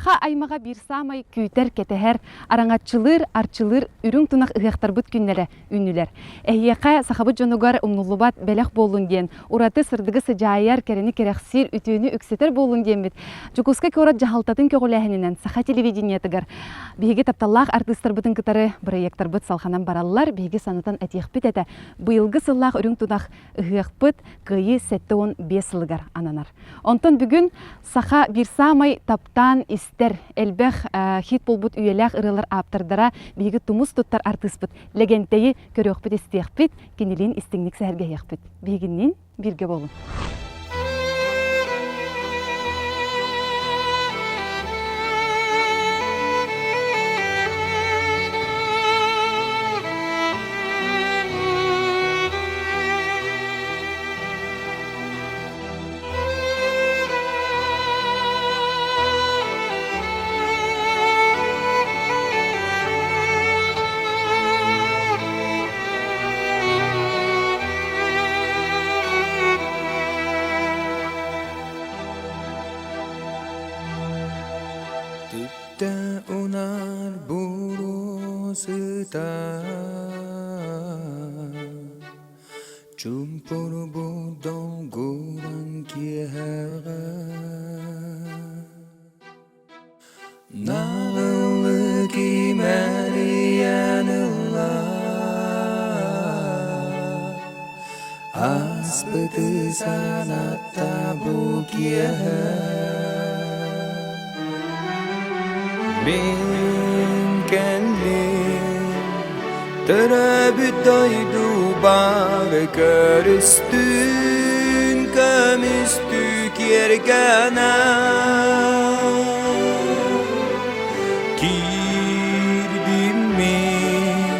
Саха аймаҕа биир саамай күүтэр, кэтэһэр, араҥаччылыыр, арчылыыр үрүҥ тунах ыһыахтарбыт күннэрэ үүннүлэр. Эһиэхэ сахабыт дьонугар умнуллубат бэлэх буоллун диэн, ураты сырдыгы сыдьаайар, кэрэни кэрэхсиир, үтүөнү үксэтэр буоллун диэммит Дьокуускай куорат дьаһалтатын көҕүлээһининэн саха телевидениетыгар биһиги тапталлаах артыыстарбытын кытары бырайыактарбыт салҕанан бараллар. Биһиги санатан этиэхпит этэ, быйылгы сыллаах үрүҥ тунах ыһыахпыт Кыайыы 75 сылыгар ананар. Онтон бүгүн саха биир саамай таптаан истэр, элбэх хит буолбут үйэлээх ырыалар ааптардара биһиги тумус туттар артыыспыт Лэгэнтэйи көрүөхпүт-истиэхпит, кинилиин истиҥник сэһэргэһиэхпит. Биһигинниин бииргэ буолун. Түптэ унаар буруо сыта Чуумпурбут долгуран киэһэҕэ Наҕыллык имэрийэн ылла Ааспыты санатта бу киэһэ Мин кэллим Төрөөбүт дойдубар көрүстүн көмүстүү киэргэнэ Киирдим мин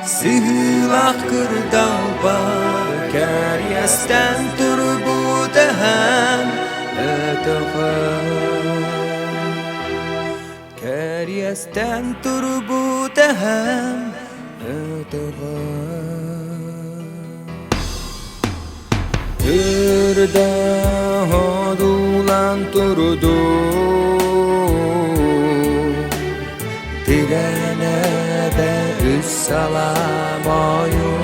сыһыылаах кырдалбар кэриэстэн турбут эһэм өтөҕө Кэриэстэн турбут эһэм өтөҕө Үрдэ одуулаан турду Тирэнэбэ үс салаам ойуу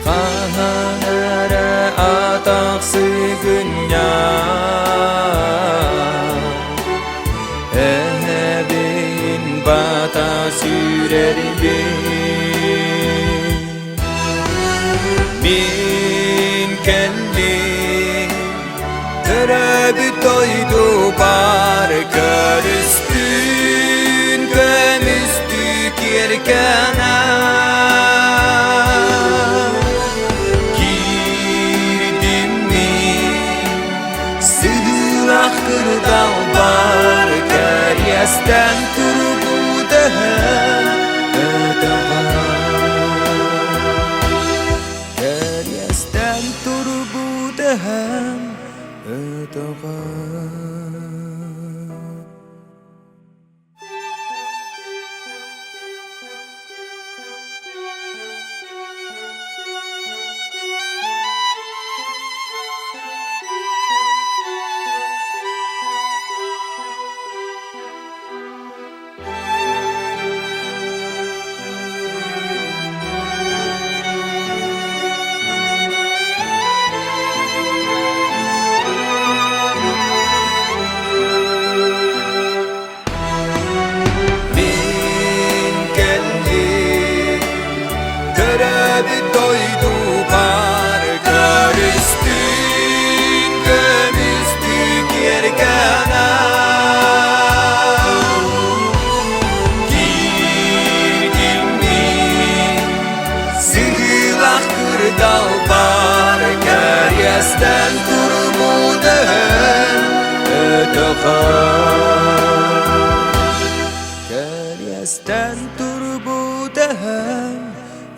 Хаһан эрэ атах сыгынньах Эһэбин бата сүүрэрбин Мин кэллим төрөөбүт дойдубар көрүстүн көмүстүү киэргэнэ Киирдим мин сыһыылаах кырдалбар кэриэстэн турбут эһэм өтөҕө Кэриэстэн турбут эһэм өтөҕө Мин кэллим, төрөөбүт дойдубар көрүстүн көмүстүү киэргэнэ Киирдим мин сыһыылаах кырдалбар кэриэстэн турбут өтөхө Кэриэстэн турбут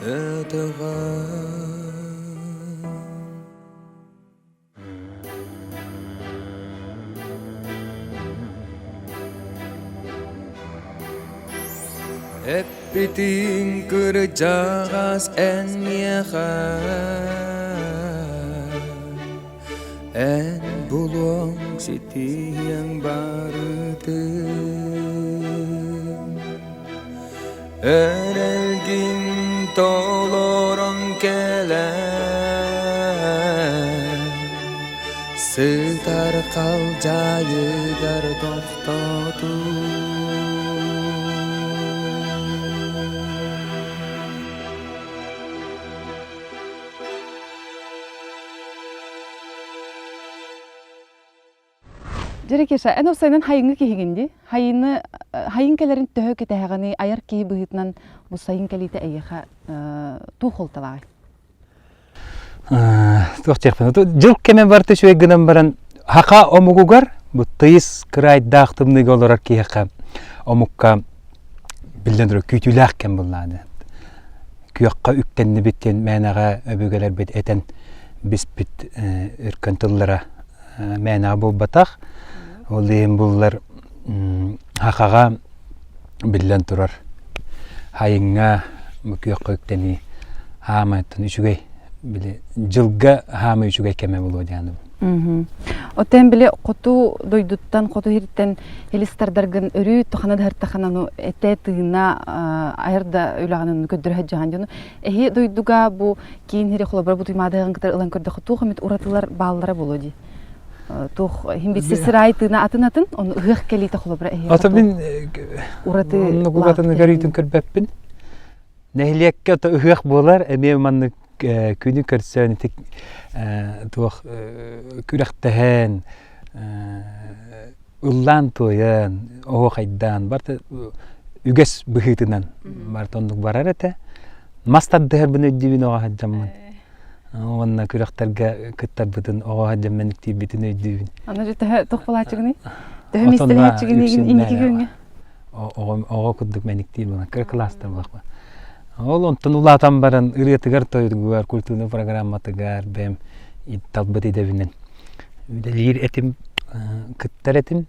өтөҕө Эппитиҥ кырдьаҕас эн миэхэ Эн. булуоҥ ситиһиэҥ барытын Эрэлгин толорон кэлэн Сытар халдьаайыгар тохтотуу Дьэ, Кеша, эн уопсайынан хайыҥҥы киһигин дии? Хайыны, хайын кэлэрин төһө кэтэһэҕиний, айар киһи быһыытынан бу сайын кэлиитэ эйиэхэ туох суолталааҕый? Туох диэхпин, дьыл кэмэ барыта үчүгэй гынан баран, саха омугугар бу тыйыс кыраайдаах тымныыга олорор киһиэхэ омукка биллэн турар күүтүүлээх кэм буоллаҕына. Күөххэ үктэннибит диэн мээнэҕэ өбүгэлэрбит этэн биспит өркөн тыллара мээнэҕэ буолбатах. Ол иһин буллар сахаҕа биллэн турар хайыҥҥа бу күөххэ үктэнии хаамайтан үчүгэй били дьылга хаамай үчүгэй кэмэ буолуо диэн Оттон били хоту дойдуттан, хоту сириттэн илис тардаргын өрүү тухана да һыртаханану этэ тыына айар да үлэҕин көрдөрө сылдьаһан дьону эһи дойдуга бу киин сири холобура бу туймаадыгын кытары ылан көрдөххө туох эмит уратылар бааллара буолуо дии туох иһин билсе сыраай тыына атын атын ону ыһыах кэлиитэ холобура эһиэхэ Ата мин ураты оннук уратыны көрүүтүн көрбөппүн. Нэһилиэккэ ото ыһыах буолар, эмиэ маннык күнү көрсөн ити туох күрэхтэһэн ыллаан туойан, оһуохайдаан барыта үгэс быһыытынан барыта оннук барар этэ. Мас тардыһарбын өйдүүбүн оҕо сылдьаммын. Уонна күрэхтэргэ кыттарбытын оҕо сылдьаммын тиийбитин өйдүүбүн. Аны же төһө туох буолааччыгыный? Төһө миэстэлэһээччигиний инники күҥҥэ? Оҕо курдук мэниктиир буолан, кыра кылаастар буоллахпа. Ол онтон улаатан баран ырыатыгар тойугар, культурнай программатыгар бэйэм талбыт идэбинэн үлэлиир этим, кыттар этим.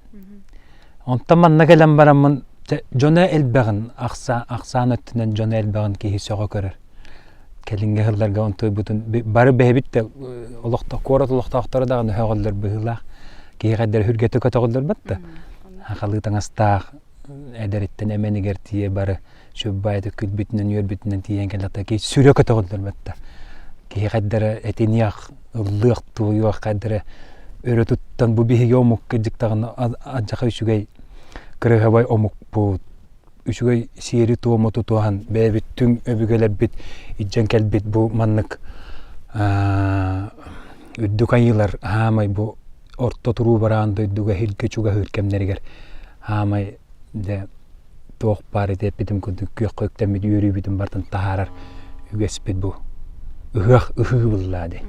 Онтон манна кэлэн бараммын дьоно элбэҕин, ахсаан өттүнэн дьоно элбэҕин киһи сөҕө көрөр. Кэлиҥҥи сылларга онтуйбутун бары бэйэбит да олохтоох куорат олохтоохторо даҕаны сөҕөллөр быһыылаах. Киһи хайдах үргэтэ көтөҕүллэр да. Сахалыы таҥастаах эдэриттэн эмэнигэр тиийэ бары сүббаайдык күлбүтүнэн үөрбүтүнэн тиийэн кэллэхтэ киһи сүрэ көтөҕүллэр батта киһи хайдара этиниэх ыллыах туойуох хайдара өрө туттан бу биһиги омукка дьыктаҕына адьаха үчүгэй кырыһабай омукпут үчүгэй сиэри-туому тутуһан бэйэбит түҥ өбүгэлэрбит илдьэн кэлбит бу маннык үрдүк айыылар хаамай бу орто туруу бараан дойдуга иһиргэ чугаһыыр кэмнэригэр хаамай дьэ туох баар ити эппитим курдук күөххэ үктэммит үөрүүбүтүн барытын таһаарар үгэспит бу ыһыах ыһыы буллаа дии.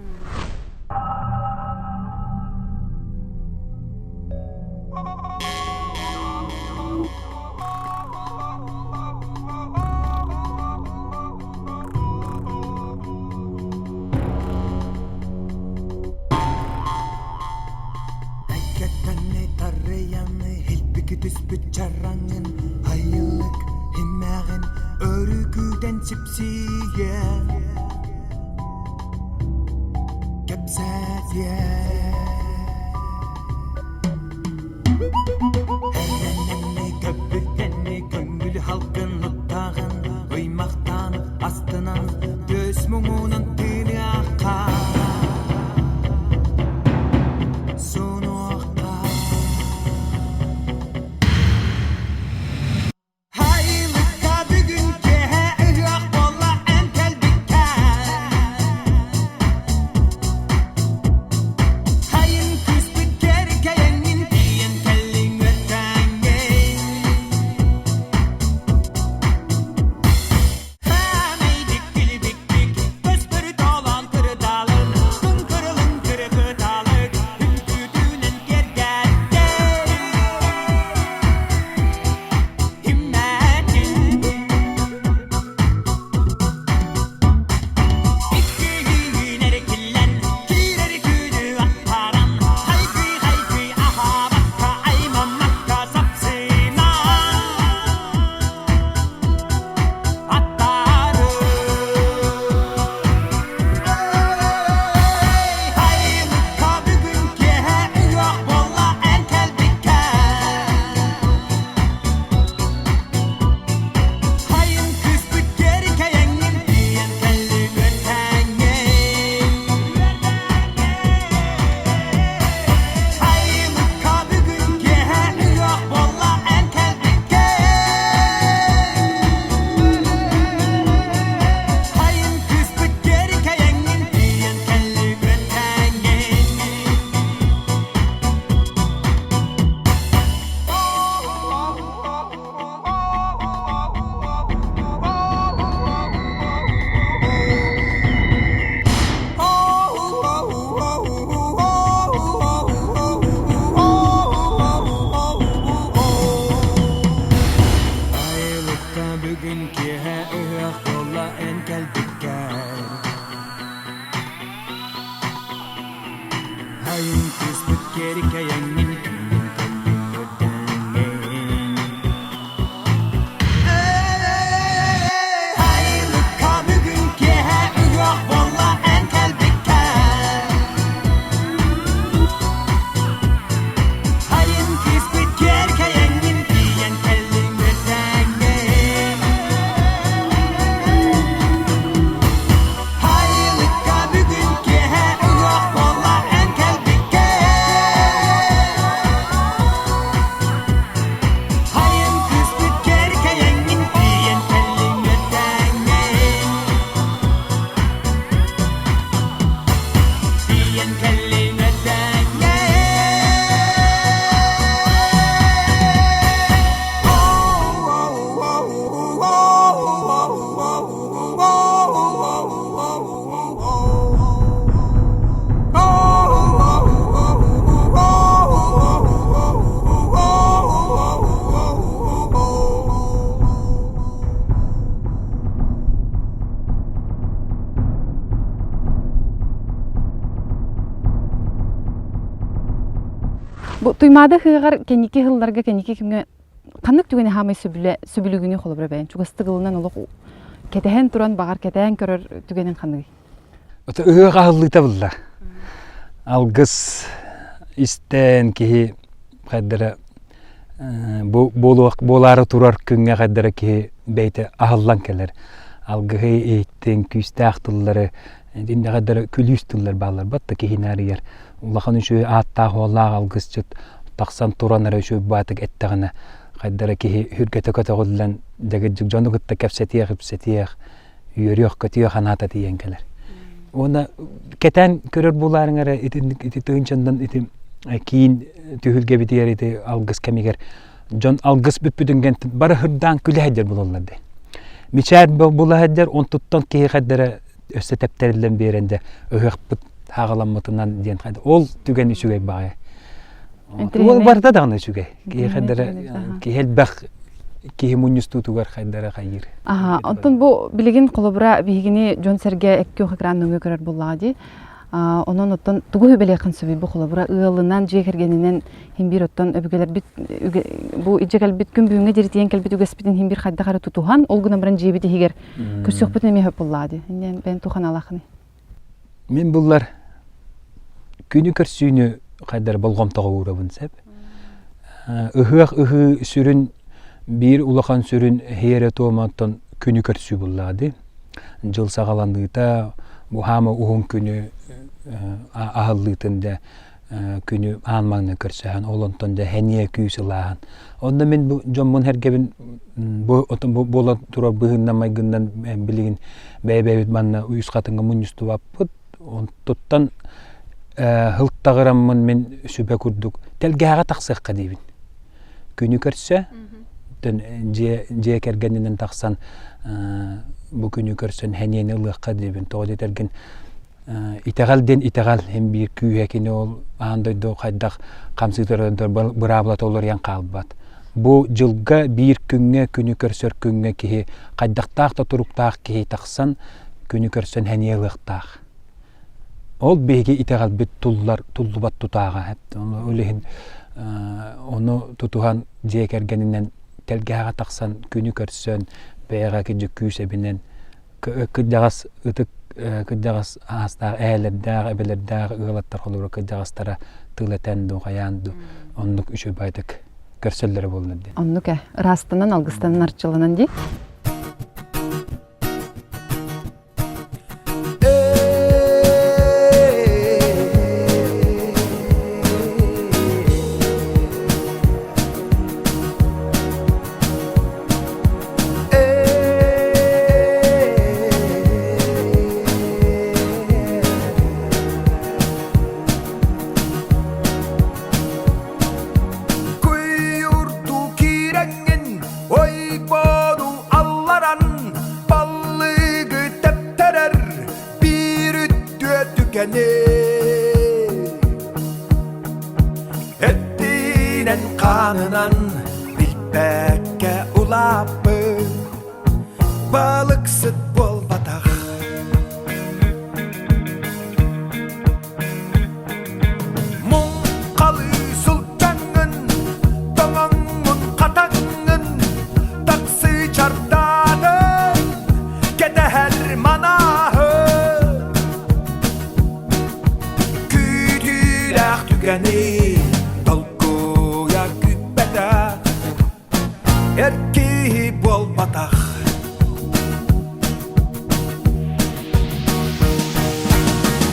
Эйгэттэнни тарыйаны Илбики түспүт чараҥын Айылык имэҕин Өрүү күүтэн сипсийэ Кэпсэтиэ Эрэнэмми көппүттэнни Көҥүл халгын уттаҕын Ыймахтаан астынан Түөс муҥунан тыыныахха Сунуохха Хайылыкка бүгүн киэһэ ыһыах буолла эн кэлбиккэ. Бу Туймаада ыһыаҕар кэнники сылларга кэнники кэмҥэ ханнык түгэни хаамай сөбүлэ сөбүлүүгүнүй холобура бэйэн чугастык ылынан олох кэтэһэн туран баҕар кэтээн көрөр түгэнин ханныгый? Ото ыһыах аһыллыыта булла. Алгыс истэн киһи хайдара бу буолуох буолаары турар күҥҥэ хайдара киһи бэйэтэ аһыллан кэлэр. Алгыһы иһиттин, күүстээх тыллары, итиннэ хайдара күлүүс тыллар бааллар батта киһини арыйар. Улахан үчүгэй ааттаах-уоллаах алгысчыт тахсан туран эрэ үчүгэй баатык эттэҕинэ хайдара киһи сүргэтэ көтөҕүллэн дьэгирдьик дьону кытта кэпсэтиэх-ипсэтиэх, үөрүөх-көтүөх санаата тиийэн кэлэр. Уонна кэтээн көрөр буолаарыҥ эрэ итинник ити тыһыынчаннан ити киин түһүлгэбитигэр ити алгыс кэмигэр дьон алгыс бүппүтүн кэнниттэн бары һырдаан күлэ сылдьар буолаллар дии. Мичээр була сылдьар, онтуттан киһи хайдара өссө тэптэриллэн биэрэн дьэ ыһыахпыт хааҕыламмытынан диэн ол түгэн үчүгэй баҕайы. Ол барыта даҕаны үчүгэй. Киһи хайдара киһи элбэх киһи мунньустуутугар хайдара хайыыр. Аха, онтон бу билигин холобура биһигини дьон-сэргэ эккүөх экран нөҥүө көрөр буоллаҕа дии. Онон оттон тугу үбэлиэххин сөбүй бу холобура ыалынан, дьиэ кэргэнинэн хин биир оттон өбүгэлэрбит бу илдьэ кэлбит күн бүгүҥҥэ диэри тиийэн кэлбит үгэспитин хин биир хайдах эрэ тутуһан, ол гынан баран дьиэбит иһигэр көрсүөхпүтүн эмиэ сөп буоллаҕа дии. Инньэ бэйэн туох аналаахыный? Мин буллар күнү көрсүүнү хайдар болҕомтоҕо уурабын сөп. Ыһыах ыһыы сүрүн биир улахан сүрүн һиэрэ-туоматтан күнү көрсүү буллаҕа дии. Дьыл саҕаланыыта бу хаама уһун күнү аһыллыытын дьэ күнү аан маҥнай көрсөһөн, ол онтон дьэ сэниэ күүс ылааһын. Онно мин бу дьоммун сэргэбин бу бу буола турар быһыыннан-майгыннан билигин бэйэ-бэйэбит манна үс хатыҥҥа мунньустубаппыт. Онтуттан һылтаҕыраммын мин сүбэ курдук тэлгэһэҕэ тахсыахха диибин. Күнү көрсө, дьиэ дьиэ кэргэнинэн тахсан бу күнү көрсөн сэниэни ылыахха диибин. Тоҕо диэтэргин Итэҕэл диэн итэҕэл һин биир күүһэ кини ол аан дойду хайдах хамсыытар быраабылата уларыйан хаалбат. Бу дьылга биир күҥҥэ күнү көрсөр күҥҥэ киһи хайдахтаах да туруктаах киһи тахсан күнү көрсөн сэниэ ылыахтаах. Ол биһиги итэҕэлбит туллар туллубат тутааҕа. Ол иһин ону тутуһан дьиэ кэргэнинэн тэлгэһэҕэ тахсан күнү көрсөн бэйэҕэ кырдьык күүс эбинэн кырдьаҕас ытык кырдьаҕас аастаах эһэлэрдээх эбэлэрдээх ыалаттар холобура кырдьаҕастара тыл этэн дуу хайаан дуу оннук үчүгэйдик көрсөллөрө буоллар диэн. Оннук ээ ыраастанан алгыстанан арчыланан дии. Куйурду киирэҥҥин ойбону алларан баллыгы тэптэрэр биир үттүө түгэни Эттинэн хаанынан билбэккэ улааппыт балыксыт буолбатах. Муҥхалыы сылдьаҥҥын, тоҥоҥҥун хатаҥҥын, таксы чардаатын, кэтэһэр манааһы. Күүтүүлээх түгэни толкуйа күүппэтэх, эр киһи буолбатах.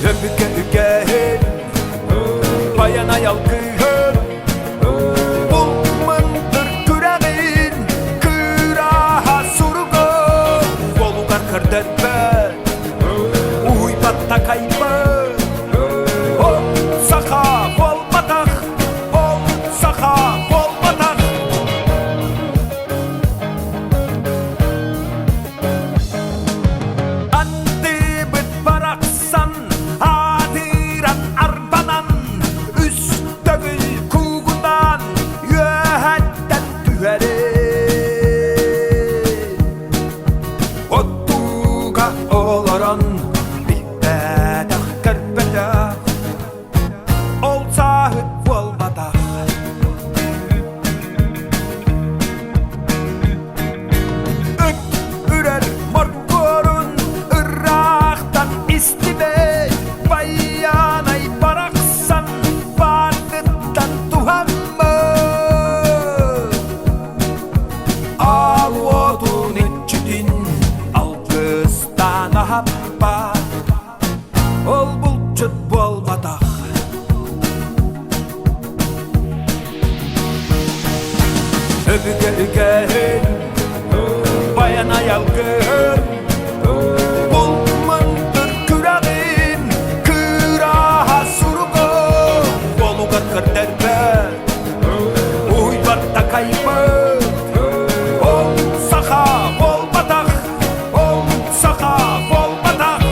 Өбүгэ үгэһин, байанай алгыһын, бул мындыр күрэҕин, кыырааһа суругун, уолугар көрдөрбөт, уһуйбат такайбыт. Ол саха буолбатах, ол саха буолбатах. Андыбыт барахсан, аатыран арбанан, үс төгүл. Өбүгэ үгэһин, баян айалгын, Бұл мындыр күрэҕин, кыраһа суругун, Уолугар көрдөрбөт, уһуйбат такайбыт. Ол саха буолбатах, ол саха буолбатах.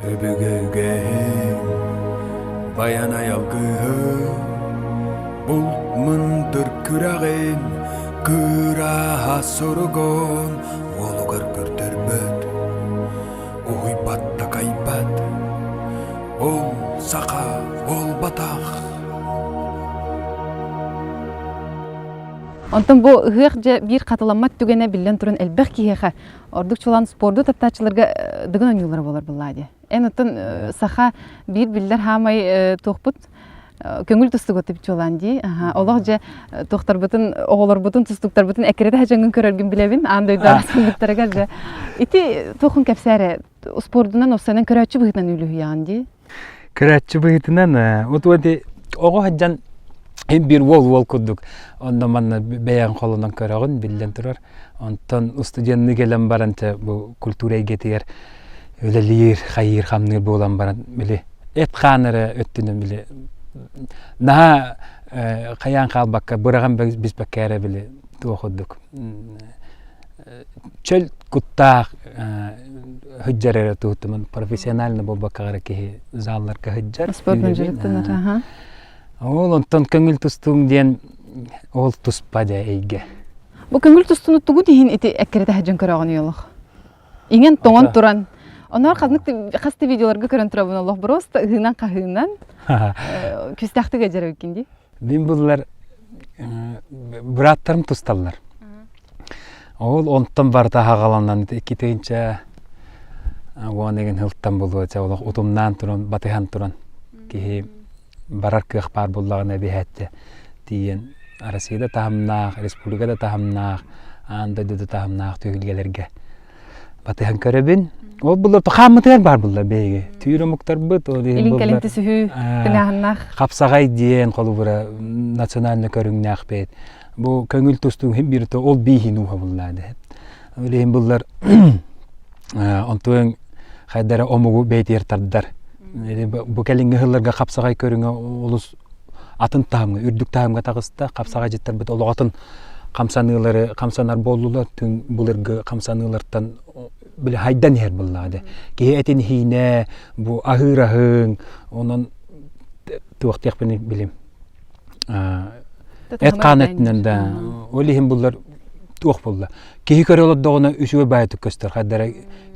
Өбүгэ үгэһин Байанай алгыһын Булт мындыр күрэҕин Кыраһа суругун Уолугар көрдөрбөт Уһуйбат такайбат Ол саха буолбатах Онтон бу ыһыах дьэ биир хатыламмат түгэнэ биллэн туран элбэх киһиэхэ ордук чулаан спорду таптааччыларга дыгын оонньуулара буолар буоллаа дии. Эн оттон саха биир биллэр хаамай туохпут көҥүл тустугу чуолаан дии. Олох дьэ туохтарбытын, оҕолорбутун, тустуктарбытын эккирэтэ сылдьаҥҥын көрөргүн билэбин. Аан дойду араас дьэ. Ити туохун кэпсээрэ спордунан уопсайынан көрөөччү быһыытынан үлүһүйэҕин дии. Көрөөччү быһыытынан вот оҕо сылдьан биир уол-уол курдук онно манна бэйэҥ холонон көрөҕүн биллэн турар. Онтон устудьуоннуу кэлэн баран бу культура эйгэтигэр үлэлиир, хайыыр, хамныыр буолан баран били эт-хаан эрэ өттүнэн били наһаа хайаан хаалбакка быраҕан биспэккэ эрэ били туох курдук чөл куттаах сылдьар эрэ туһуттумун профессионально буолбакка эрэ киһи залларга сылдьар. Спортун дьарыктанар, Ол онтон көҥүл тустуум диэн ол туспа дьэ эйгэ. Бу көҥүл тустууну тугу иһин ити эккирэтэ сылдьан көрөҕүн олох? Иҥэн тоҥон туран. Онор ханнык хас да видеоларга көрөн турабын олох просто ыһыынан-хаһыынан күстээхтик эдьэрэбиккин дии. Мин буллар бырааттарым тусталлар. Ол онтон барыта аһаҕаланан икки уон эгин сылтан булуо олох утумнаан туран батыһан туран киһи барар кыах баар буоллаҕына эбиһээччи тиийэн Россия да таһымнаах, республика да таһымнаах, аан дойду да таһымнаах түһүлгэлэргэ батыһан көрөбүн. Ол буллар хааммытыгар баар буллар биһиги. Түүр омуктарбыт ол иһин Илин кэлин түсүһүү тыҥааһыннаах. Хапсаҕай диэн холобура национальный көрүҥнээх бэйт. Бу көҥүл тустуу иһин биир ол бииһин ууһа буллаады. Ол иһин буллар онтуон хайдара омугу бэйтиэр тардар. Бу кэлиҥҥи сылларга хапсаҕай көрүҥэ олус атын таһымҥа, үрдүк таһымҥа таҕыста. Хапсаҕай дьиттэрбит олох атын хамсаныылары хамсанар буоллулар. Түҥ былыргы хамсаныылартан били хайдан иһэр буоллаҕа дии. Киһи этин иһиинэ, бу аһыыр аһыҥ, онон туох диэхпиний билим. Эт хаан өттүнэн да ол иһин буллар туох буолла. Киһи көрө олордоҕуна үчүгэй баайытык көстөр. Хайдара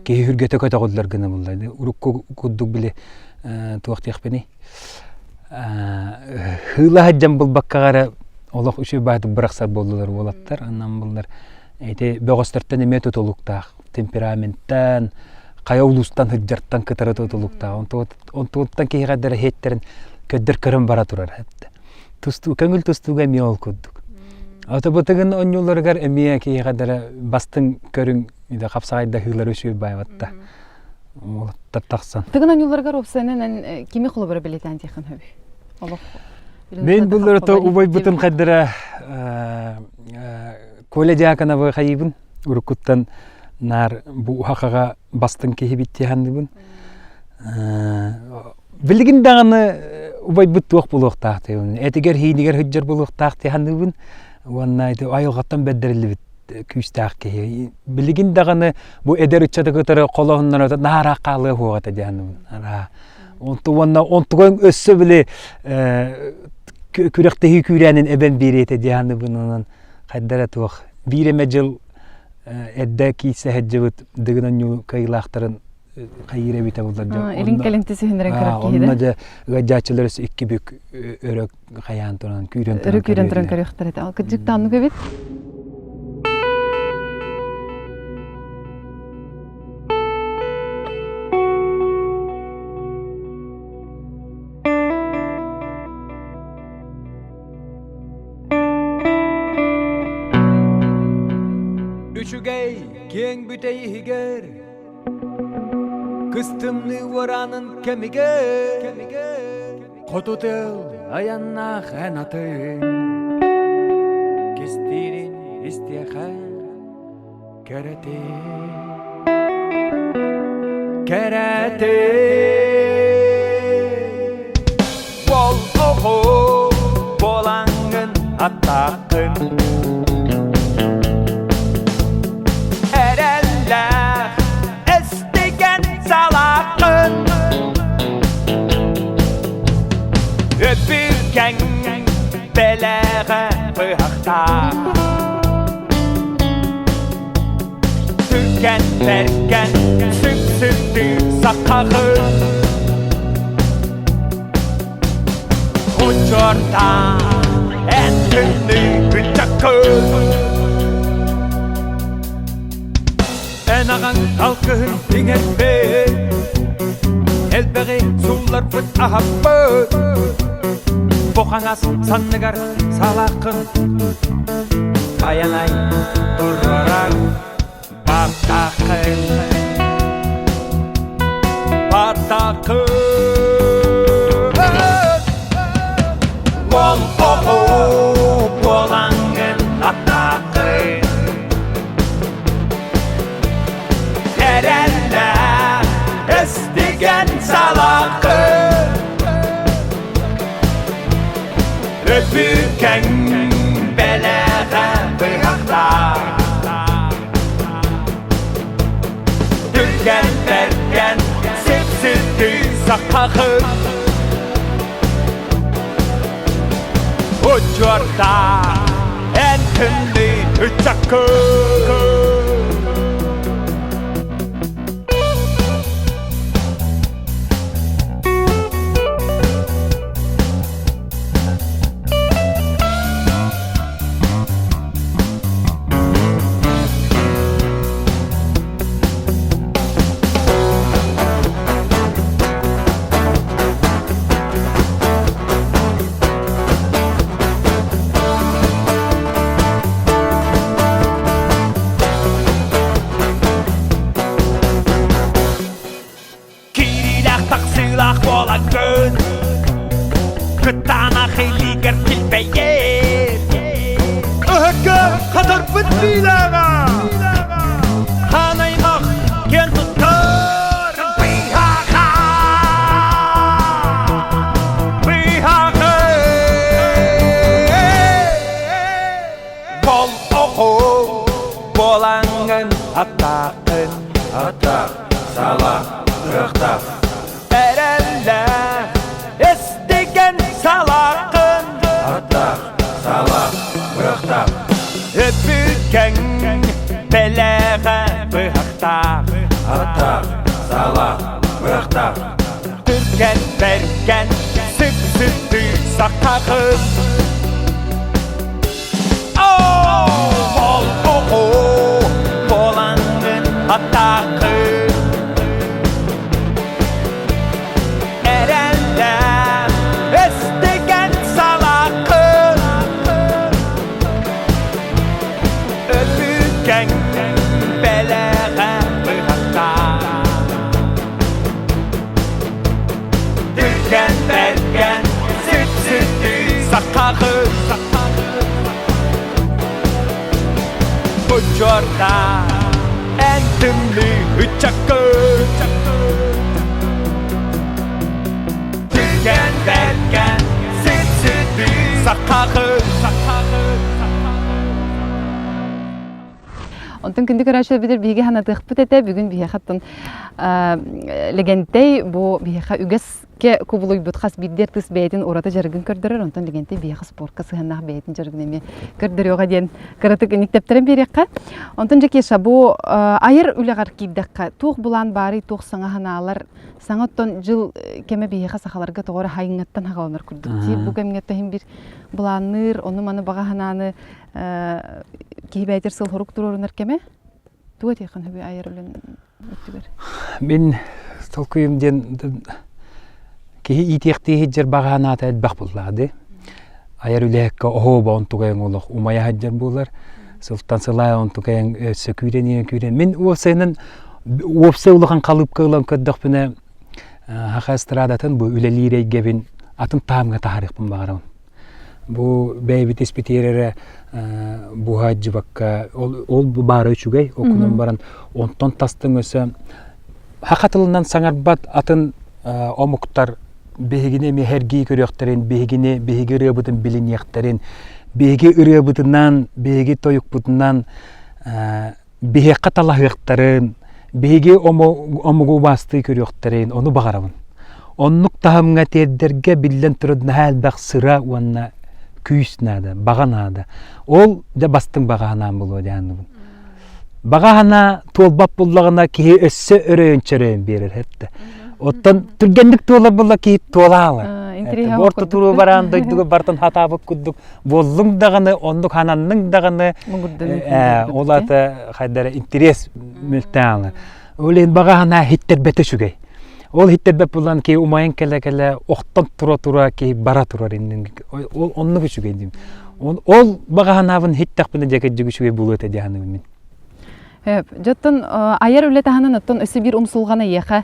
киһи үргэтэ көтөҕүллэр гына булла. Урукку курдук били туох диэхпиний Хыыла сылдьан булбаккаҕа эрэ олох үчүгэй баайытык бырахсар буоллулар уолаттар. Онон буллар ити бөҕөстөртөн эмиэ тутулуктаах. Темпераменттан, хайа улуустан сылдьартан кытары тутулуктаах. Онтуттан киһиэхэ эрэ иһиттэрин көрдөр көрөн бара турар. Тустуу, көҥүл тустууга эмиэ ол курдук. Отобутугун онньууларыгар эмиэ киһиэхэ эрэ бастыҥ көрүҥ хапсаҕайдаһыылары үчүгэй баайбатта. Уолаттар тахсан. Тыгын оонньууларыгар уопсайынан кими холобура бэлиэтээн диэххин сөбүй? Олох Мен булларыта убайбытын хайдара Коля Дьяконовы хайыбын уруккуттан наар бу хахаҕа бастыҥ киһибит диэханныбын. Билигин даҕаны убайбыт туох буолуохтаах диэбин, этигэр иинигэр сылдьар буолуохтаах диэханныбын уонна ити айылҕаттан бэрдэриллибит күүстээх киһи. Билигин даҕаны бу эдэр ыччаты кытары холоһуннара наһаа хаалыа суоҕа этэ диэханныбын. Онту уонна онтуган өссө били. Күрэхтэһии күүрээнин эбэн биэриэ этэ дии саныыбын онон хайдара туох биир эмэ дьыл эрдэ киирсэ сылдьыбыт Дыгын оонньуу кыайыылаахтарын хайыыр эбитэ буоллар дьэ Илин кэлин түсүһүннэрэн көрөр киһи онно дьэ ыалдьааччылар өссө икки бүк өрө хайаан туран күүрэн туран өрө күүрэн туран көрүөхтэр этэ. Кырдьык да оннук эбит. Үчүгэй киэҥ бүтэй иһигэр Кыстымныы уораанын кэмигэр Хоту тыл айаннаах эн атыҥ Кистиирин истиэхэ кэрэтин Кэрэтин Ол оҕо буолаҥҥын аттааххын Эрэллээх эстигэн салааххын Өбүгэҥ бэлэҕэ быһахтаах Түргэн бэргэн сүпсүрдүү сахаҕын Учуорта эн күннүү ыччаккын Эн аҕаҥ алгыһын иҥэрбит Элбэҕи суулларбыт аһаппыт Бу хаҥас санныгар салааххын Байанай турарар Баттахын Баттахын Ол оҕо буолаҥҥын аттааххын Эрэллээх эстигэн салааххын Өбүгэҥ бэлэҕэ быһахтаах Түргэн бэргэн сипситий сахахын Учуорта эн күндү ыччаккын Киириилээх тахсыылаах буолаҥҥын Кытаанах илиигэр килбэйэр Ыһыкка хатарбыт биилээҕэ Хаан аймах киэн туттар Быһаха Быһаха Бол оҕо буолаҥҥын аттааххын Аттаах, саалаах, кыахтаах Эрэллээх, эстигэн салааххын Аттаах, саалаах, кыахтаах Өбүгэҥ бэлэҕэ быһахтаах Аттаах, саалаах, кыахтаах Түргэн бэргэн сүп-сүптүү сахахын Буолаҥҥын аттааххын Эрэллээх эстигэн салааххын Өбүгэҥ бэлэҕэ быһахтаах Түргэн бэргэн сүт-сүттүү сахаҕын Бочуорда эн тымныы ыччаккын Түргэн бэргэн сүт-сүттүү сахаҕын. Онтон күндү көрөөччүлэрбитигэр биһиги санатыахпыт этэ. Бүгүн биһиэхэ оттон Лэгэнтэй бу биһиэхэ үгэскэ кубулуйбут хас биирдии артыыс бэйэтин ураты дьарыгын көрдөрөр. Онтон Лэгэнтэй биһиэхэ спортка сыһыаннаах бэйэтин дьарыгын эмиэ көрдөрүөҕэ диэн кыратык инник тэптэрэн биэриэххэ. Онтон дьэ Кеша, бу айар үлэҕэр киирдэххэ туох былаан баарый, туох саҥа санаалар, саҥа оттон дьыл кэмэ биһиэхэ сахаларга тоҕо эрэ хайыҥҥаттан хаҕаланар курдук дии. Бу кэмҥэ иһин биир былаанныыр, ону-маны баҕа санааны киһи бэйэтигэр сыл-сорук туруорунар кэмэ. Тугу этиэххин сөбүй айар үлэн өттүгэр? Мин толкуйум диэн киһи иитиэхтии сылдьар баҕа санаата элбэх буоллаҕа дии. Айар үлэһиккэ оһуоба онтукайыҥ олох умайа сылдьар буолар. Сылтан сылаай онтукайыҥ өссө күүрэн күүрэн. Мин уопсайынан уопсай улахан халыыпка ылан көрдөхпүнэ саха эстрадатын бу үлэлиир эйгэбин атын таһымҥа таһаарыахпын баҕарабын. Бу бэйэбит испитигэр эрэ буһаадьыбакка ол баара үчүгэй окунан баран онтон тастыҥ өссө саха тылынан саҥарбат атын омуктар биһигини эмиэ сэргии көрүөхтэрин, биһигини биһиги ырыабытын билиниэхтэрин, биһиги ырыабытынан, биһиги тойукпутунан биһиэхэ талаһыахтарын, биһиги омугу убаастыы көрүөхтэрин ону баҕарабын. Оннук таһымҥа тиэрдэргэ биллэн турар наһаа элбэх сыра уонна күүс наада, баҕа наада. Ол дьэ бастыҥ баҕа санаам буолуо дьаһанныбын. Баҕа санаа туолбат буллаҕына киһи өссө өрөйөн-чөрөйөн биэрэр эттэ. Оттон түргэнник туолар буолла киһи туолаала. Орто туруу бараан дойдуга бартан хатаабыт курдук буоллуҥ даҕаны, оннук хананныҥ даҕаны ол ата хайдара интерес мөлтөөн Ол иһин баҕа санаа иһиттэрбэтэ үчүгэй. Ол иһиттэрбэт буолан киһи умайан кэлэ-кэлэ охтон тура-тура киһи бара турар иннин ол оннук үчүгэй диим. Ол баҕа санаабын иһиттэхпинэ дьэ кырдьык үчүгэй буолуо этэ дии саныыбын мин. Дьоттон айар үлэ таһынан оттон өссө биир умсулҕан эйиэхэ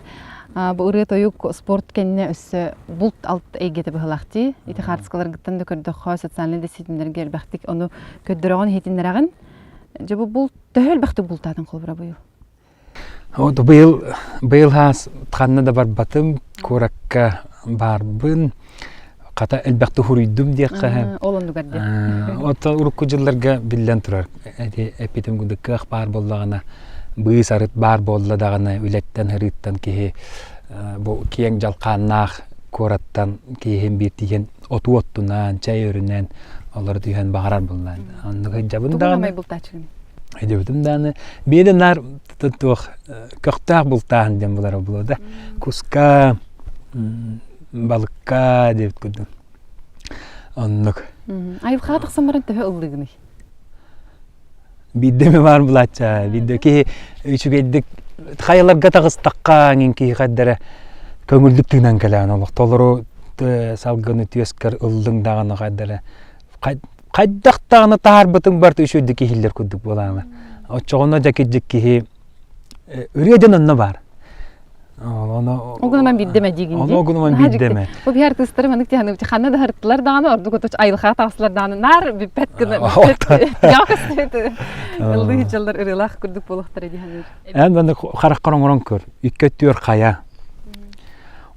бу ырыа-тойук спорт кэннэ өссө булт-алт эйгэтэ быһылаах дии. Ити хаартыскаларгыттан да көрдөххө социальнай да ситимнэргэ элбэхтик ону көрдөрөҕүн, иһитиннэрэҕин. Дьэ бу булт төһө элбэхтик бултаатыҥ холобура быйыл? Вот быйыл быйыл хаас ханна да барбатым, куоракка баарбын, хата элбэхтик хуруйдум диэххэ. Ол оннугар диэн. Оттон урукку дьылларга биллэн турар, эти эппитим курдук кыах баар буоллаҕына, быыс арыт баар буолла даҕаны үлэттэн ырыыттан киһи бу киэҥ дьалхааннаах куораттан киһим биир тиийэн отуу оттунан, чэй өрүнэн олоро түһэн баҕарар буоллаан. Оннук сылдьабын даҕаны. бултааччыгын? Сылдьыбытым даҕаны. Биэдэ наар туох көхтөөх бултааһын диэн булара буолуо да. Куска, балыкка диэбит курдук. Оннук. Айылҕаҕа тахсан баран төһө ыллыгыный? Биирдэ эмэ баар булаачча. Биирдэ киһи үчүгэйдик хайаларга таҕыстахха эҥин киһи хайдара көҥүллүк тыынан кэлээн олох толору салгыны түөскэр ыллыҥ даҕаны хайдара хайдах даҕаны таһаарбытыҥ барыта үчүгэйдик иһиллэр курдук буолаана. Оччоҕуна дьэ кирдьик киһи ырыа дьон онно баар. Ол гынан биирдэ эмэ диигин дии. Ол гынан биирдэ эмэ. Бу биһи артыыстары маннык тиһаны ханна да һырыттылар даҕаны ордук отуч айылҕаҕа таҕыстылар даҕаны наар бүппэт гына бүппэт ыллыы дьаллар ырыалаах курдук буолуохтара дии саныыр. Эн маннык хараххар оҥорон көр. Икки өттүгэр хайа.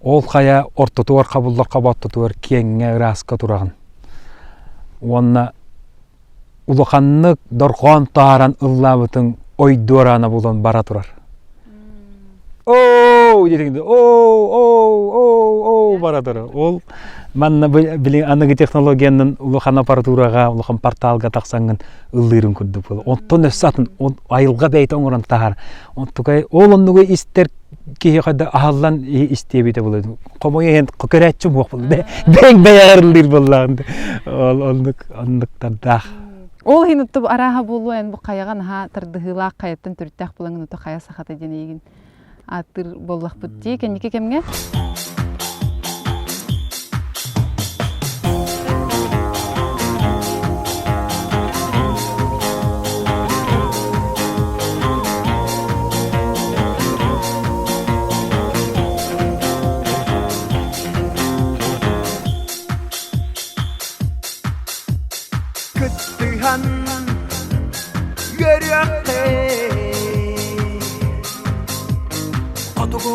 Ол хайа ортотугар хабыллар хаба ортотугар киэҥҥэ ырааска тураҕын. Уонна улаханнык дорҕоон таһааран ыллаабытыҥ ой дуораана булан бара турар. Оо диэтиҥ оо оо оо оо бара турар. Ол манна били аныгы технологиянан улахан аппаратураҕа, улахан порталга тахсаҥҥын ыллыырын курдук буолар. Онтон өссө атын айылҕа бэйэтэ оҥорон таһаар. Онтукай ол оннугу истэр киһи хайда аһаллан истиэбитэ буолар. Хомойо иһэн көрөөччү буох буолла. Бэйэҥ бэйэҕэр ыллыыр буоллаҕын. Ол оннук оннуктардаах. Ол иһин отту арааһа буолуо эн бу хайаҕа наһаа тардыһыылаах хайаттан төрүттээх буолаҥын ото хайа сахата диэн эйигин ааттыыр буоллахпыт дии кэнники кэмҥэ. Кыттыһан үөрүөххэй Хотугу,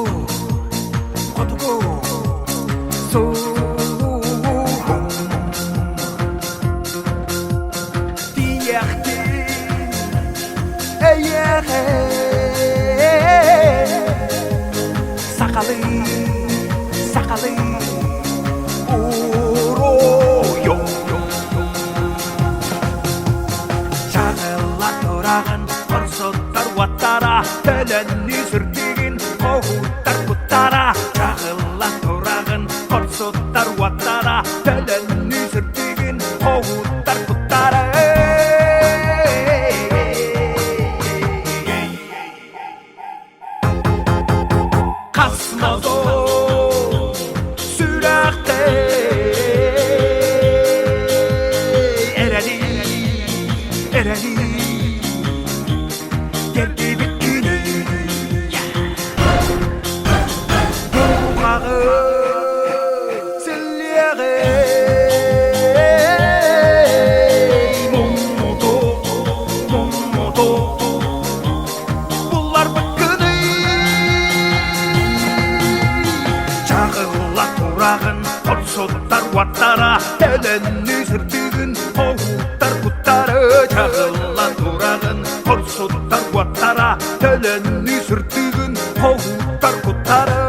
хотугу сууһум Тиийэхтин. Эйиэхэ Сахалыы, сахалыы уруйу Чаҕылла тураҕын хорсуттар уоттара Төлөннүү сүрдүүгүн хоһууттар куттара Чаҕылла тураҕын хорсуттар уоттара Төлөннүү сүрдүүгүн хоһууттар куттара Хас мозол сүрэхтэй эрэли, эрэли тэрдибит күнү Дууһаҕы силлиэҕи муммуту, муммуту Булларбыккыный Чаҕылла тураҕын Хорсуттар уоттара Төлөннүү сырдыгын Хоһууттар куттары Чаҕылла тураҕын Хорсуттар уоттара Төлөннүү сырдыгын Хоһууттар куттары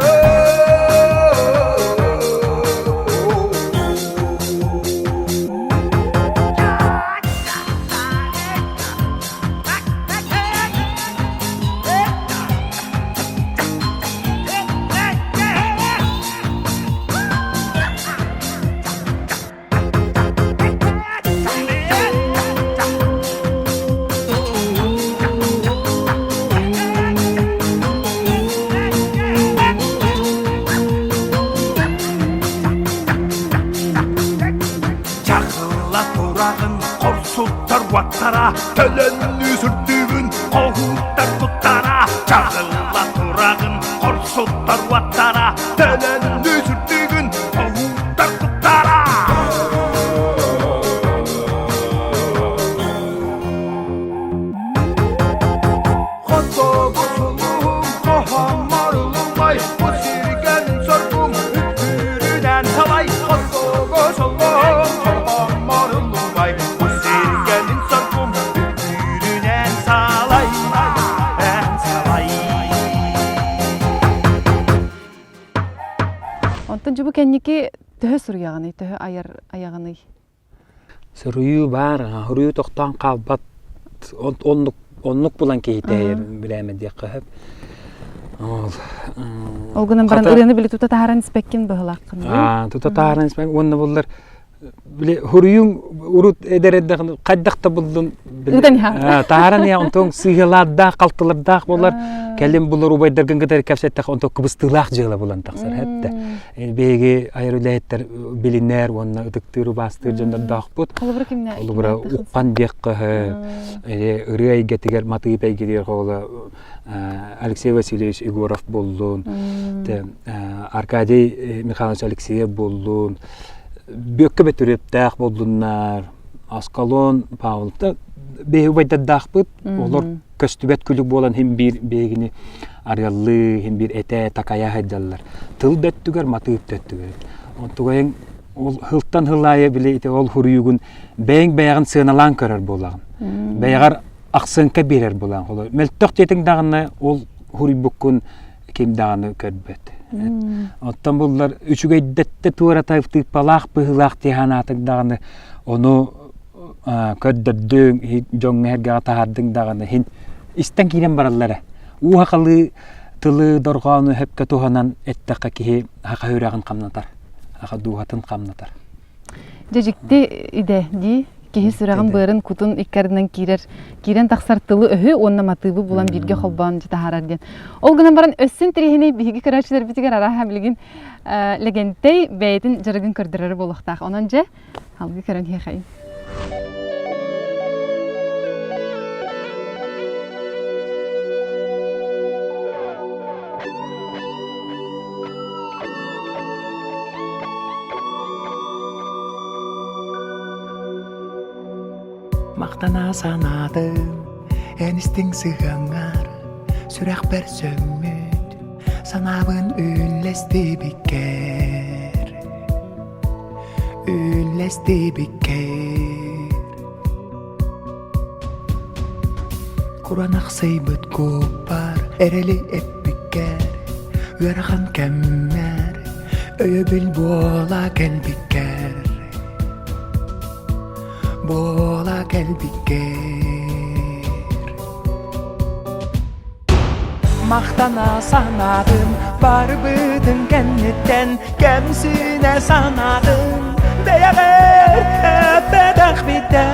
Чахылла тураҕын хорсуттар уоттара Төлөннүү сүрдүүгүн хоһууттар куттара Чаҕылла тураҕын хорсуттар уоттара Төлөннүү сүрдүүгүн хоһууттар куттара Хотугу сулуһум хоһооммор улумай Бу сиргэн соргум үттүүрүнэн салай Хотугу сулуһум хоһооммор улумай Бу сиргэнин соргум үттүүрүнэн салай Эн салай Онтон дьубу кэнники төһө суруйаҕыный, төһө айар айаҕыный? Суруйуу баар, суруйуу тохтоон хаалбат. Оннук оннук булан киһитэйэр билээмэ диэххэ сөп. Ол Ол гынан баран ырыаны били тута таһааран испэккин быһылааххын. Аа, тута таһааран испэк уонна буллар били хуруйуҥ урут эдэр эрдэҕин хайдах да буллун Ыытан иһэ. Таһааран иһэ онтон сыыһалардаах, халтылардаах буолар. Кэлин булар убайдаргын кытары кэпсэттэх онтон кыбыстыылаах дьыала булан тахсар хэттэ. Биһиги айар үлэһиттэр билинэр уонна ытыктыыр убаастыыр дьоннордоохпут. Холобура кимнэ? Холобура Уххан диэххэ ырыа эйгэтигэр, матыып эйгэтигэр холобура Алексей Васильевич Егоров буоллун, Аркадий Михайлович Алексеев буоллун, Бүөккэ Бөтүрүөптээх буоллуннар, Аскалон Павловта биһиги убайдардаахпыт, олор көстүбэт күлүк буолан иһин биир биһигини арыаллыы, иһин биир этэ, такайа сылдьаллар. Тыл да өттүгэр, матыып да өттүгэр. Онтугайыҥ ол сылтан сыл аайы били ити ол суруйуугун бэйэҥ бэйэҕин сыаналаан көрөр буолаҕын. Бэйэҕэр ахсыҥка биэрэр буолаҕын. Холобур, мөлтөх диэтиҥ даҕаны ол суруйбуккун ким даҕаны көрбөт. Оттон буллар үчүгэйдэттэ туората тыыппалаах быһыылаах дии санаатыҥ даҕаны ону көрдөрдүҥ, дьоҥҥо эһэргэҕэ таһаардыҥ даҕаны иһин истэн киирэн бараллара. Уу сахалыы тылы дорҕоону сөпкө туһанан эттэххэ киһи саха үрэҕин хамнатар, саха дууһатын хамнатар. Дьэ дьикти идэ дии. Киһи сүрэҕин быарын кутун икки ардынан киирэр, киирэн тахсар тылы-өһү уонна матыыбы булан бииргэ холбоон таһаарар диэн. Ол гынан баран өссө интэриэһинэй биһиги көрөөччүлэрбитигэр арааһа билигин Лэгэнтэй бэйэтин дьарыгын көрдөрөрө буолуохтаах. Онон дьэ Алгы көрөн иһиэхэйин. Махтана санаатым эн истиҥ сыһыаҥҥар сүрэхпэр сөҥмүт санаабын үллэстибиккэр үллэстибиккэр. Куранахсыйбыт куоппар эрэли эппиккэр, ыарахан кэммэр өйөбүл буола кэлбиккэр, буола кэлбиккэр. Махтана санаатым барбытын кэнниттэн кэмсинэ санаатым бэйэҕэр эппэтэхпиттэн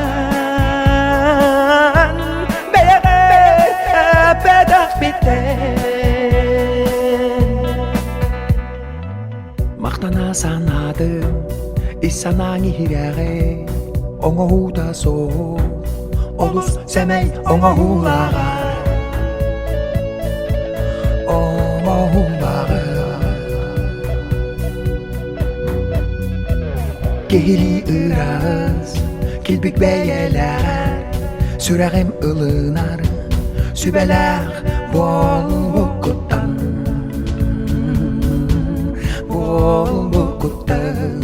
бэйэҕэр эппэтэхпиттэн Махтана санаатым ис санааҥ иһирэҕи оҥоһуута суох олус сэмэй оҥоһуулааҕа оҥоһуулааҕа Киһилии ыраас килбик бэйэлээҕэр сүрэҕим ылынар сүбэлээх буолбуккуттан буолбуккуттан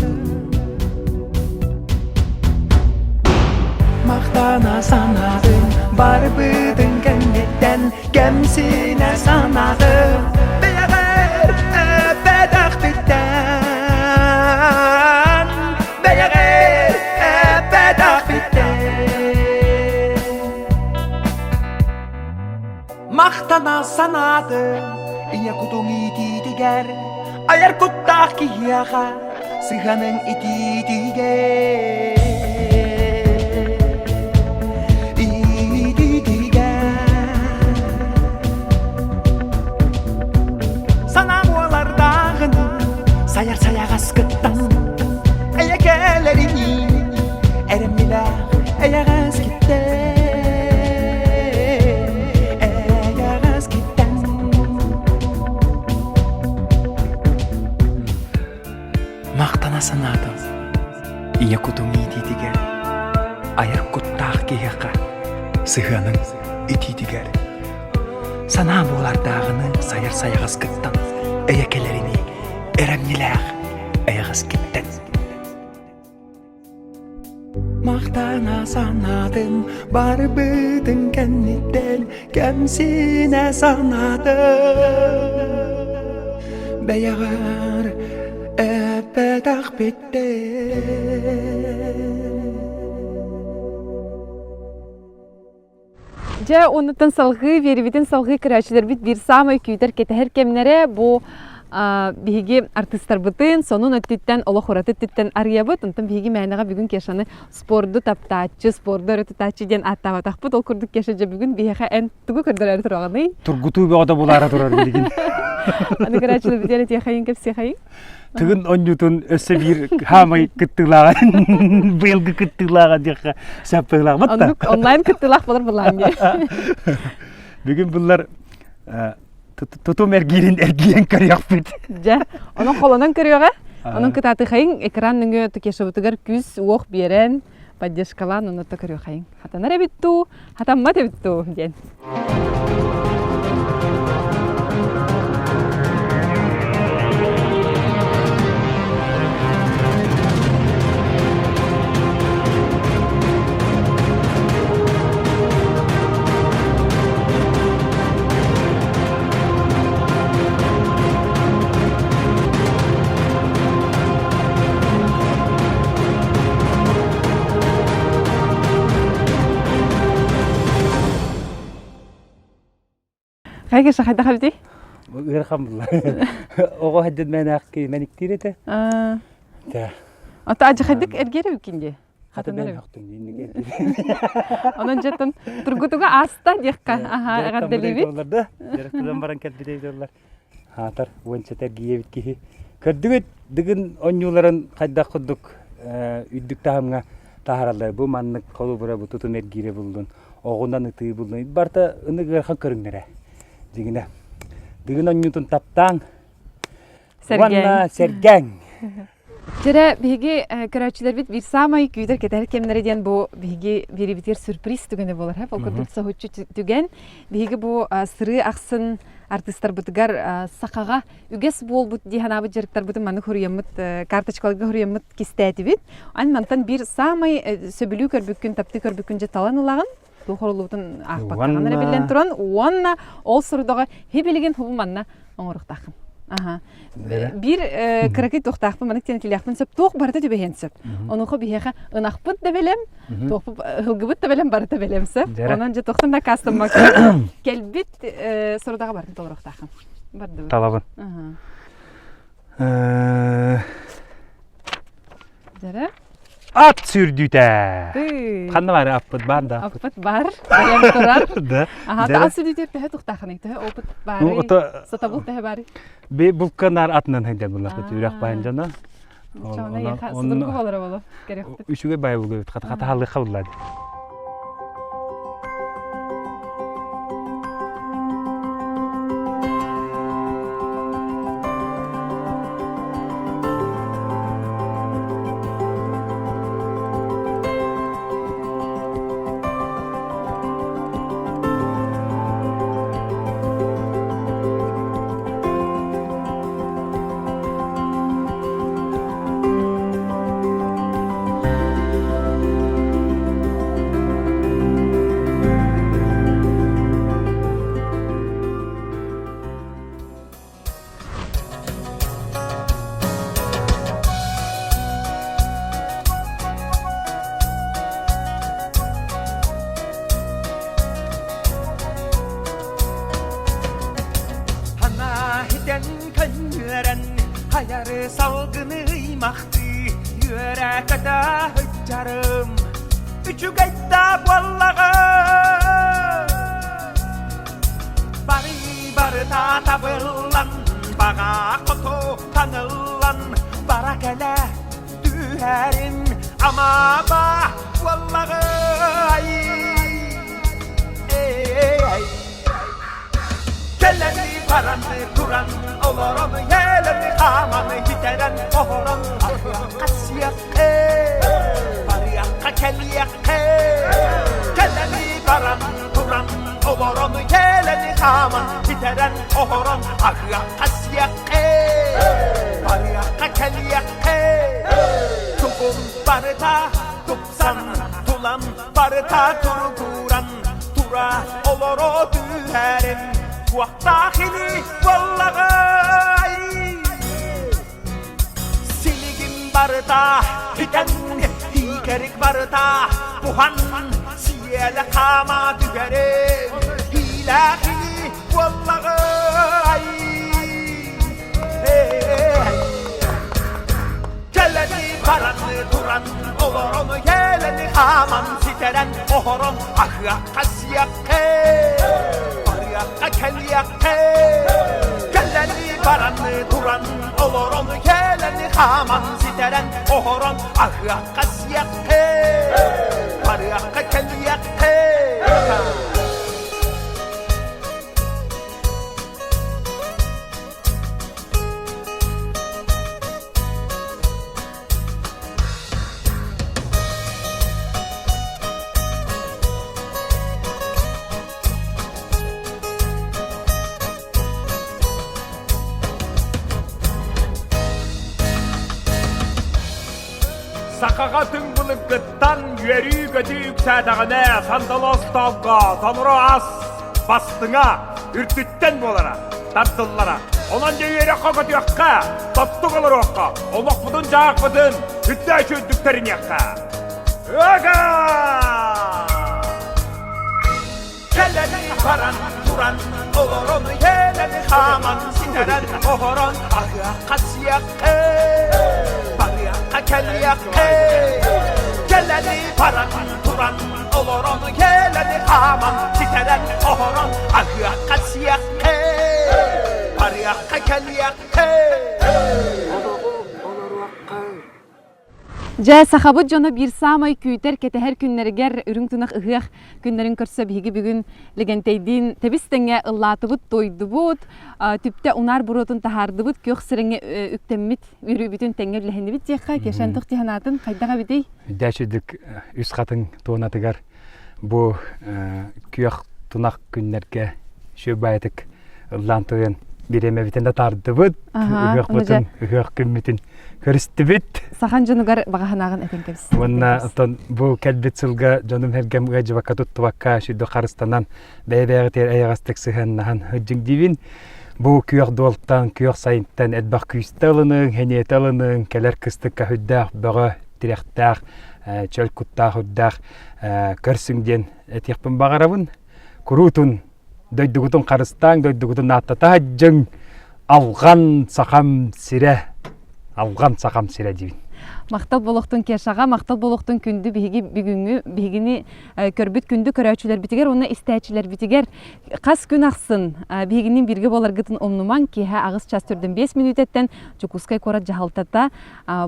Махтана санаатым барбытын кэнниттэн кэмсинэ санаатым бэйэҕэр эппэтэхпиттэн бэйэҕэр эппэтэхпиттэн Махтана санаатым ийэ кутуҥ иитиитигэр айар куттаах киһиэхэ сыһыаныҥ итиитигэр иитиитигэр Санаа буолардааҕын сайар сайаҕаскыттан эйэ кэлэринии эрэмньилээх эйэҕэс киттэн эйэҕэс киттэн Махтана санаатым ийэ кутум иитиитигэр айар куттаах киһиэхэ сыһыаныҥ итиитигэр Санаа буолардааҕыны сайар сайаҕаскыттан эйэ кэлэринии эрэмньилээх эйэҕэскиттэн Махтана санаатым барбытын кэнниттэн кэмсинэ санаатым бэйэҕэр эппэтэхпиттэн Дьэ, оннуттан салҕыы биэрибитин салҕыы көрөөччүлэрбит биир саамай күүтэр кэтэһэр кэмнэрэ бу биһиги артыыстарбытын сонун өттүттэн, олох ураты өттүттэн арыйабыт. Онтон биһиги мээнэҕэ бүгүн Кешаны спорду таптааччы, спорду өрө тутааччы диэн ааттаабатахпыт. Ол курдук Кеша дьэ бүгүн биһиэхэ эн тугу көрдөрөөрү тураҕыный? Тургутуу бөҕөтө булаара турар билигин. Аны көрөөччүлэр бүтүөр этиэхэйин кэпсиэхэйин. Тыгын онньутун өссө биир хаамай кыттыылааҕа быйылгы кыттыылааҕа диэххэ сөп быһыылаах Оннук онлайн кыттыылаах болар былаан дии. Бүгүн буллар тутум эргиирин эргийэн көрүөхпүт. Дьэ, онон холонон көрүөҕэ. Онон кытаатыхайын экран нөҥүө Тукешабытыгар күүс уох биэрэн, поддержкалаан онно көрүөхайын. Хатанар эбит дуу, хатаммат эбит дуу диэн. Хайга хайдах эбитий? Ыарахан булла. Оҕо хэддин мэнээх мэниктиир этэ. Ата ажахайдык эргиэр эбиккин дии. Хата мен Онон дьэтэн тургутуга ааста диэххэ аха эҕэрдэлиибит. Да, директордан баран кэлбитей доллар. Хаатар уонча эргийэбит киһи. Көрдүгүт дыгын онньууларын хайдах курдук үрдүк таһымҥа таһаараллар. Бу маннык холобура бу тутун эргиирэ буллун, оҕунан ытыы буллун. Барыта ынык ыарахан көрүҥнэрэ. Дьиҥинэ. Дыгын онньуутун таптааҥ. Уонна сэргээҥ. Дьэрэ, биһиги көрөөччүлэрбит биир саамай күүтэр кэтэһэр кэмнэрэ диэн бу биһиги биэрибитигэр сюрприз түгэнэ буолар. Ол курдук соһуччу түгэн. Биһиги бу сырыы ахсын артыыстарбытыгар сахаҕа үгэс буолбут дии санаабыт дьарыктарбытын маны хоруйаммыт карточкаларга хоруйаммыт кистээтибит. Ан мантан биир саамай сөбүлүү көрбүккүн, таптыы көрбүккүн дьэ талан ылаҕын. Туох оруллубутун аахпаккаҕын эрэ биллэн туран уонна ол сорудаҕы хибилигин хубу манна оҥоруохтааххын. Аха. Биир кыракый туохтаахпын маннык диэн этилиэхпин сөп. Туох барыта түбэһиэн сөп. Онуоха биһиэхэ ынахпыт да бэлэм, туохпут ыһылгыбыт да бэлэм, барыта бэлэм сөп. Онон дьэ тохтон да аккаастаммакка кэлбит сорудаҕы барытын толоруохтааххын. Бардыбыт. Талабын. Дьэрэ. Ат сүүрдүүтэ. Ханна баар аппыт баар да аппыт бар. Бэлэм турар. Да. Аха, ат сүүрдүүтэ төһө тухтаахыный? Төһө опыт баарый? Сатабыл төһө баарый? Би булка нар атынан хәйдер буллахпыт үрэх баайын дьоно. Судургу болора боло. Керехпит. Үчүгэй баай булгубут хатахаллыха буллады. Хана хитэн көннөрөн хайары салгыны ыймахтыы үөрэ-көтө сылдьарым үчүгэй да буоллаҕа Бары барыта табыллан баҕа хоту таҥыллан бара кэлэ түһэрим амаба буоллаҕай Кэлэни бараны туран олорон елени хааманы бүтэрэн оһорон аһыахха сиэххэ барыахха кэлиэххэ Кэлэни баран туран олорон елени хааман бүтэрэн оһорон аһыахха сиэххэ барыахха кэлиэххэ Тугум барыта тупсан тулам барыта туругуран тура олоро түһэрим туохтаах ини буоллаҕай Силигим барыта бүтэн иикэрик барыта буһан сиэлэ хаама түһэрим иилээх ини буоллаҕай Кэлэни бараны туран олорон елени хааман ситэрэн оһорон аһыахха сиэххэ барыахха кэлиэххэ Кэлэни бараны туран олорон елени хааман ситэрэн оһорон аһыахха сиэххэ барыахха кэлиэххэ Сахаҕа түҥ былыргыттан үөрүү-көтүү үксээтэҕинэ сандалы остоолго толору ас бастыҥа үрдүттэн буолара, тардыллара. Онон дьэ үөрэххэ көтүөххэ, топтук олоруохха, олохпутун-дьаһахпытын үрдээччи үрдүк тэриниэххэ. Ыга! Кэлэни баран туран олорон елени хааман ситэрэн оһорон аһыахха сиэххэ барыахха кэлиэххэ Кэлэни баран туран олорон елени хааман ситэрэн оһорон аһыахха сиэххэ барыахха кэлиэххэ Дьэ, сахабыт дьоно биир саамай күүтэр, кэтэһэр күннэригэр үрүҥ тунах ыһыах күннэрин көрсө биһиги бүгүн Лэгэнтэйдиин тэбис-тэҥҥэ ыллаатыбыт, туойдубут, түптэ унаар буруотун таһаардыбыт, күөх сирэҥҥэ үктэммит үөрүүбүтүн тэҥҥэ үллэһиннибит диэххэ, Кешан туох санаатын хайдах эбитий? Үрдээчүдүк үс хатыҥ туонатыгар бу күөх тунах күннэргэ сүөбаайытык ыллаан туйан. Бириэмэбитин да тардыбыт, ыһыахпытын, ыһыах күммүтүн көрүстүбүт. Сахан дьонугар баҕа санааҕын этэн кэбис. Уонна оттон бу кэлбит сылга дьонум эргэм ыадьыбакка туттубакка сүрдү харыстанан бэйэ-бэйэҕитигэр эйэҕэстик сыһыаннаһан сылдьыҥ диибин. Бу күөх дуолтан, күөх сайынтан элбэх күүстэ ылыныҥ, сэниэтэ ылыныҥ, кэлэр кыстыкка сүрдээх бөҕө, тирэхтээх, чөл куттаах үрдээх көрсүҥ диэн этиэхпин баҕарабын. Куруутун дойдугутун харыстааҥ, дойдугутун ааттата сылдьыҥ, алҕан сахам сирэ, алҕан сахам сирэ диибин. Махтал буолуохтун Кешаҕа, махтал буолуохтун күндү биһиги бүгүҥҥү биһигини көрбүт күндү көрөөччүлэрбитигэр уонна истээччилэрбитигэр хас күн ахсын биһигинин бииргэ буоларгытын умнумаҥ. Киэһэ 8 час 45 мүнүүтэттэн Дьокуускай куорат дьаһалтата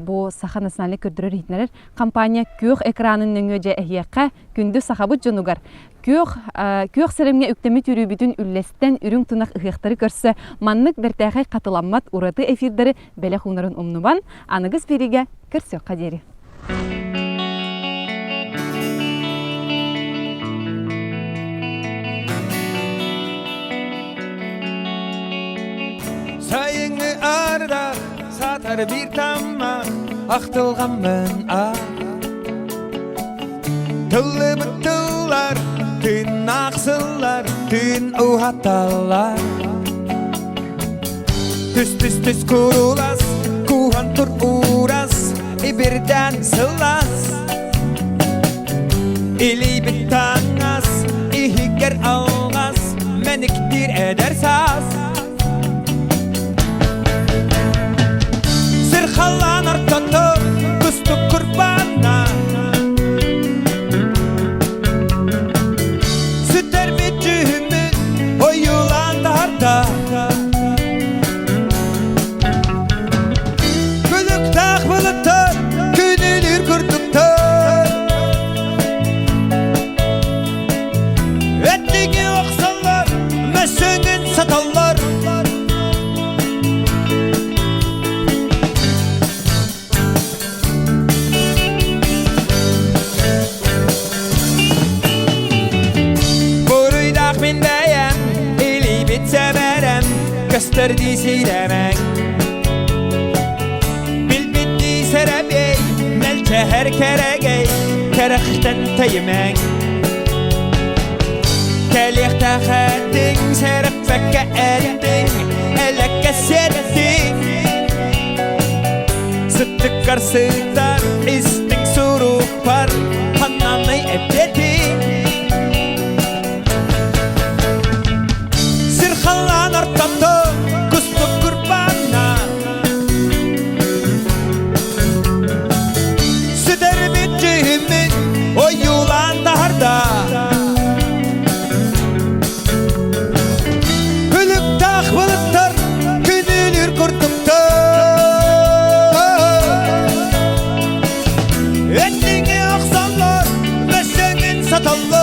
бу Саха национальнай көрдөрөр-иһитиннэрэр компания күөх экранын нөҥүө дьэ эһиэхэ күндү сахабыт дьонугар күөх күөх сэрэмҥэ үктэммит үөрүүбүтүн үллэстэн үрүҥ тунах ыһыахтары көрсө маннык бэртээхэй хатыламмат ураты эфирдэри бэлэх уунарын умнубан аныгыс биэриигэ көрсүөххэ диэри. Сайыҥҥы ардах саатар биир таммах ахтылҕаммын аах Тыллыбыт тыллар, тыыннаах сыллар, тыын уһаталлар. Түс-түс-түс курулас, кууһан тур уурас, ибирдэн сылаас. Илиибит таҥас, иһигэр алҕас, мэниктиир эдэр саас. Сир халлаан ортото кустук курбаанна Сүтэрбит дьүһүммүт ойуулаан таһарда Күлүктээх былыттар күнүлүүр курдуктар Эттиги охсоллор, мөссүөҥүн саталлар. Буруйдаах мин бэйэм, илиибит сэбэрэм, көстөр дии сиирэмэҥ. Билбиттии сэрэбиэй, мэлдьэһэр кэрэгэй, кэрэхтэн тэйимэҥ. Кэлиэхтээх этиҥ, сэрэппэккэ эттиҥ, элэккэ сиэттиҥ. Сыттыккар сытар истиҥ сурукпар, ханнаный эппиэтиҥ. Сир халлаан ортото кустук курбаанна Сүтэрбит дьүһүммүт ойуулаан таһарда Күлүктээх былыттар күнүлүүр курдуктар Эттиҥи охсоллор, мөссүөҥүн саталлар.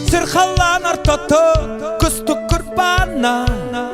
Сир халлаан ортото кустук курбаанна.